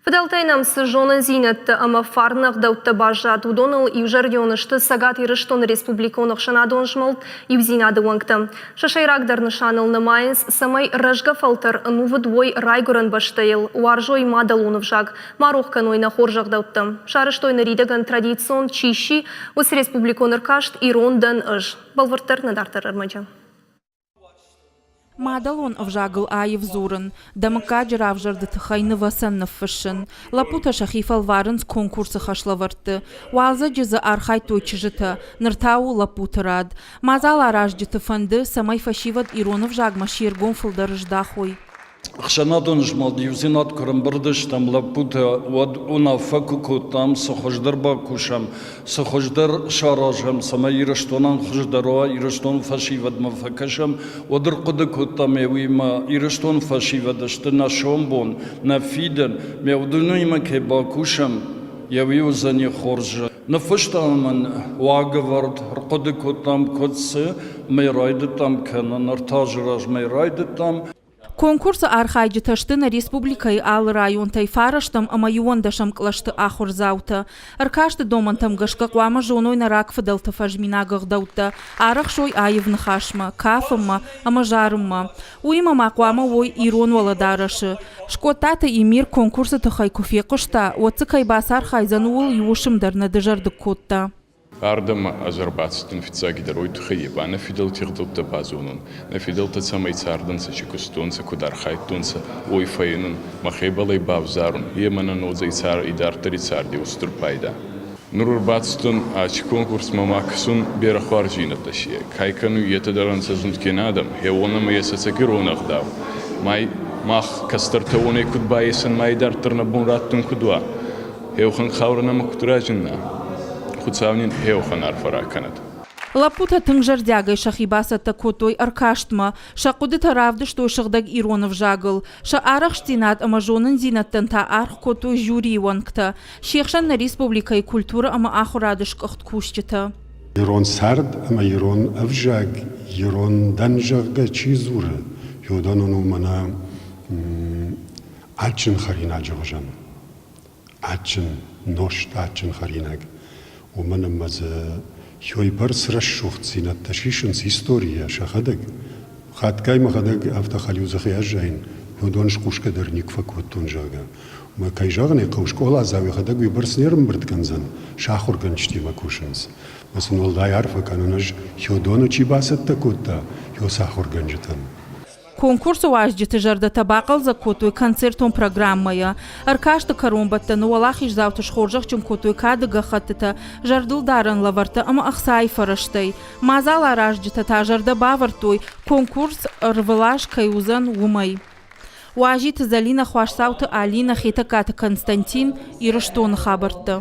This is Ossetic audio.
Фыдӕлтӕй нӕм цы зонындзинӕдтӕ ӕмӕ фарны ӕгъдӕуттӕ баззад, уыдоныл иузӕрдион сты Цӕгат Ирыстоны республикон ӕхсӕнадон змӕлд Иудзинад-ы уӕнгтӕ. Сӕ сӕйрагдӕр нысаныл нымайынц, цӕмӕй рӕзгӕ фӕлтӕр ӕнувыд уой райгуырӕн бӕстӕйыл, уарзой мадӕлон ӕвзаг, ма рох кӕной нӕ хорз ӕгъдӕуттӕ. Сарӕзтой ныридӕгӕн традицион чи сси, уыцы республикон ӕркаст Ирон дӕн ӕз. Бӕлвырддӕр нӕ дарддӕр ӕрмӕджы. Мадӕлон ӕвзагыл аив дзурын, дӕ мыггаджы равзӕрды тыххӕй нывӕцӕн ныффыссын. Лӕппутӕ сӕхи фӕлварынц конкурсы хӕслӕвӕрдты. Уалдзӕджы дзы архайдтой чызджытӕ, ныр та у лӕппуты рад. Мадзал аразджыты фӕнды, цӕмӕй фӕсивӕд ирон ӕвзагмӕ се ргом фылдӕр здахой. Ӕхсӕнадон змӕлд Иудзинад куы рӕмбырд стӕм лӕппутӕ, уӕд уынаффӕ куы кодтам, цы хуыздӕр бакусӕм, цы хуыздӕр саразӕм, цӕмӕй Ирыстонӕн хуыздӕр уа, Ирыстоны фӕсивӕдмӕ фӕкӕсӕм, уӕд ӕрхъуыды кодтам уыимӕ Ирыстоны фӕсивӕд сты нӕ сомбон, нӕ фидӕн, ме уыдонимӕ кӕй бакусӕм, йӕ уый уыдзӕни хорз. Ныффыстам ын уагӕвӕрд, ӕрхъуыды кодтам, куыд цы, мӕ райдыдтам кӕнын, ӕртӕ азы размӕ райдыдтам. Конкурсы архайджытӕ сты нӕ республикӕйы алы районтӕй фарӕстӕм ӕмӕ иуӕндӕсӕм кълӕсты ахуырдзаутӕ. Ӕркасты домӕнтӕм гӕсгӕ хъуамӕ зоной нӕ рагфыдӕлты фӕзминаг ӕгъдӕуттӕ, арӕхсой аив ныхасмӕ, кафынмӕ ӕмӕ зарынмӕ. Уыимӕ ма хъуамӕ уой ирон уӕлӕдарӕсы. Скъодтаты Эмир конкурсы тыххӕй куы фехъуыста, уӕд дзы кӕй бацархайдзӕн, ууыл иу уысм дӕр нӕ дызӕрдыг кодта. Ардӕмӕ ӕз ӕрбацыдтӕн фиццагидӕр уой туххӕй ба нӕ фидӕлти ӕгъдӕуттӕ базонун, нӕ фидӕлтӕ цӕмӕй цардӕнцӕ, ци кустонцӕ, куд архайдтонцӕ, уой фӕййинун, мӕхебӕл ӕй бавзарун, е мӕнӕн уодзӕй идарддӕри царди устур пайда. Нур ӕрбацудтӕн аци конкурсмӕ ма кӕсун берӕ хуарздзийнӕдтӕ си. Ка кӕнуй, етӕ дӕр ӕнцӕ зундгин адӕм, хеуонӕмӕ ес ӕцӕг ирон ӕгъдау. Ма мах кӕстӕртӕ уонӕй куд байесӕн, ма идарддӕр нӕ бон раттун куд уа? Еухан хъаурӕ нӕмӕ куд разинна, Хуцау нин еухан арфӕ ракӕнӕд. Лӕппутӕ тынг зӕрдиагӕй сӕхи бацӕттӕ кодтой ӕркастмӕ, сӕ хъуыдытӕ равдыстой сыгъдӕг ирон ӕвзагыл, сӕ арӕхстдзинад ӕмӕ зонындзинӕдтӕн та аргъ кодтой жюрийы уӕнгтӕ, се хсӕн нӕ республикӕйы культурӕ ӕмӕ ахуырады сгуыхт кусджытӕ. Ирон цард ӕмӕ ирон ӕвзаг ирон дӕн, зӕгъгӕ, чи дзуры, уыдонӕн у мӕнӕ адджын хӕринаджы хуызӕн. Адджын нозт, адджын хӕринаг. Уымӕн ӕмӕ дзы уыйбӕрц рӕсугъддзинӕдтӕ сисынц историйӕ сӕхӕдӕг. Хатгай мӕхӕдӕг афтӕ хӕлиудзыхӕй аззайын, уыдон схъусгӕ дӕр никуы фӕкодтон, зӕгъгӕ. Ӕмӕ, кӕй зӕгъын ӕй хъӕуы, скъоладзау йӕхӕдӕг уыйбӕрц не рӕмбырд кӕндзӕн, сӕ ахуыргӕнджытимӕ кусынц. Ӕмӕ сын уӕлдай арфӕ кӕнын ӕз, Хёдоны чи бацӕттӕ кодта, уыцы ахуыргӕнджытӕн. Конкурсы уазджыты зӕрдӕтӕ бахъӕлдзӕг кодтой концертон программӕйӕ. Ӕркасты кӕронбӕттӕны уӕлахиздзауты схорзӕхджын кодтой кады гӕххӕттытӕ, зӕрдылдарӕн лӕвӕрттӕ ӕмӕ ӕхцайы фӕрӕзтӕй. Мадзал аразджытӕ та зӕрдӕ бавӕрдтой, конкурс ӕрвылаз кӕй уыдзӕн, уымӕй. Уазиты Зӕлинӕ, Хуасдзауты Алинӕ, Хетӕгкаты Константин, Ирыстоны хабӕрттӕ.